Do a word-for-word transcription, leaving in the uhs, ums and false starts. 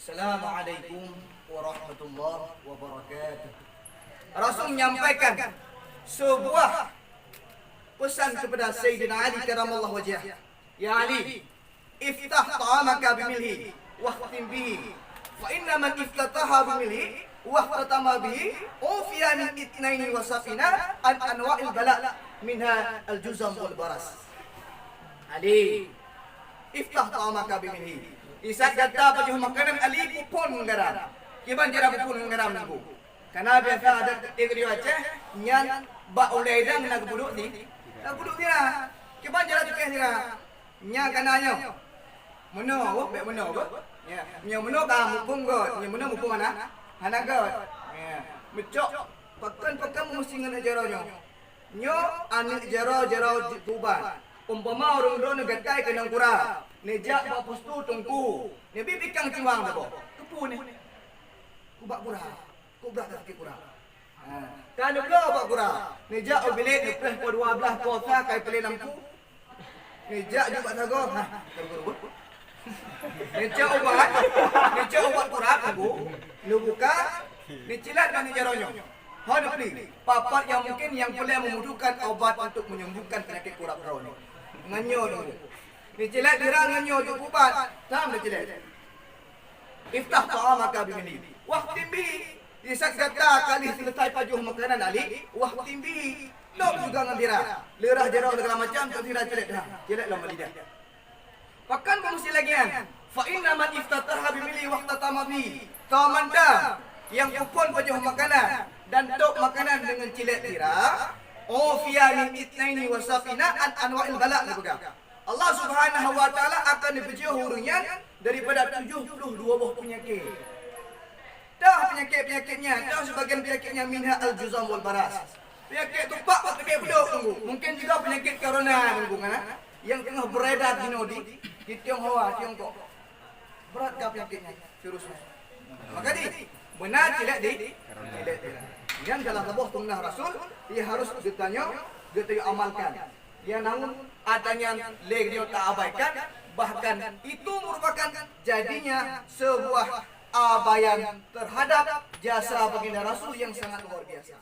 Assalamualaikum warahmatullahi wabarakatuh. Rasul menyampaikan sebuah pesan kepada Sayyidina Ali karamallahu wajhah. "Ya Ali, iftah ta'amaka bimilhi, wakhtim bihi. Fa inna man iftataha bimilhi, wakhtatama bihi, ufiya min itnaini wa sab'ina an anwa'il bala, minha al-juzam wal baras." Ali, iftah ta'amaka bimilhi. Di saat gata pajoh makanan, Ali, peuphon ngon garam. Kiban cara peuphon ngon garam, Teungku? Kana biasa adat di Aceh, nyan bak ulèe idang na geupeuduk si, na geupeuduk sira. Kiban cara cukéh sira? Nyan kana nyoe. Meunoe, oh, bèk meunoe, oh. Ya, nyoe meunoe ka muphom göt, nyoe meunoe muphom hana, hana göt. Ya, meucok pakon-pakon meusi ngon jaroe nyoe. Nyoe aneuk jaroe, jaroe jeuet keu ubat. Umpama ureueng droeneuh gatai keunong kura, neujak bak pustu teungku, neubi pikang cuang saboh. Keupeue nyoe? Keu ubat kura. Keu ubat sakét kura. Ha. Ka neubloe ubat kura. Neujak u bilék neupreh poh dua blaih, poh sa ka ipeulen lampu. Neujak jeuet bak sagoe. Ha. Neucok ubat, neucok ubat kura, Teungku, neubuka, neucilat bak aneuk jaroe nyoe. Ho neupli, pat-pat nyang mungken nyang peureulèe membutuhkan obat untuk menyembuhkan penyakit kurap droe nyoe. Ngon nyoe, Teungku. Neucilat sira ngon nyoe jeuet keu ubat, tam neucilat. Iftah ta'amaka bimilhi, wakhtim bihi. Di saat gata ka lheuh seuleusai pajoh makanan, Ali, wakhtim bihi. Tôp juga ngon sira. Leurah jaroe segala macam, tôp sira cilet dah. Cilet lom lidah. Pakon beumeusi lagèe nyan? Fa inna man iftataha bimilhi wakhtatama bihi. Soe mantong nyang peuphon pajoh makanan dan tôp makanan deungon cilet sira, ufiya min itnaini wa sab'ina an anwa'il bala, geupeugah. Allah Subhanahu wa Ta'ala akan neupeujiôh ureueng nyan daripada tujoh ploh dua boh peunyakét. Toh peunyakét-peunyakét nyan, toh sibagian peunyakét nyan, minha al-juzam wal baras. Peunyakét tupak bak keudéh beudôk, Teungku. Mungken juga peunyakét corona, Teungku, kan? Nyang teungoh beredar jinoe di, di Tionghoa, Tiongkok. Brat ka peunyakét nyan, virus nyan. Maka di, beuna cilet di, cilet di. Nyan salah saboh sunnah Rasul, nyang harus geutanyoe, geutanyoe amalkan. Nyang namun atra nyan lé nyoe taabaikan, bahkan itu merupakan jadinya sebuah abaian terhadap jasa baginda Rasul yang sangat luar biasa.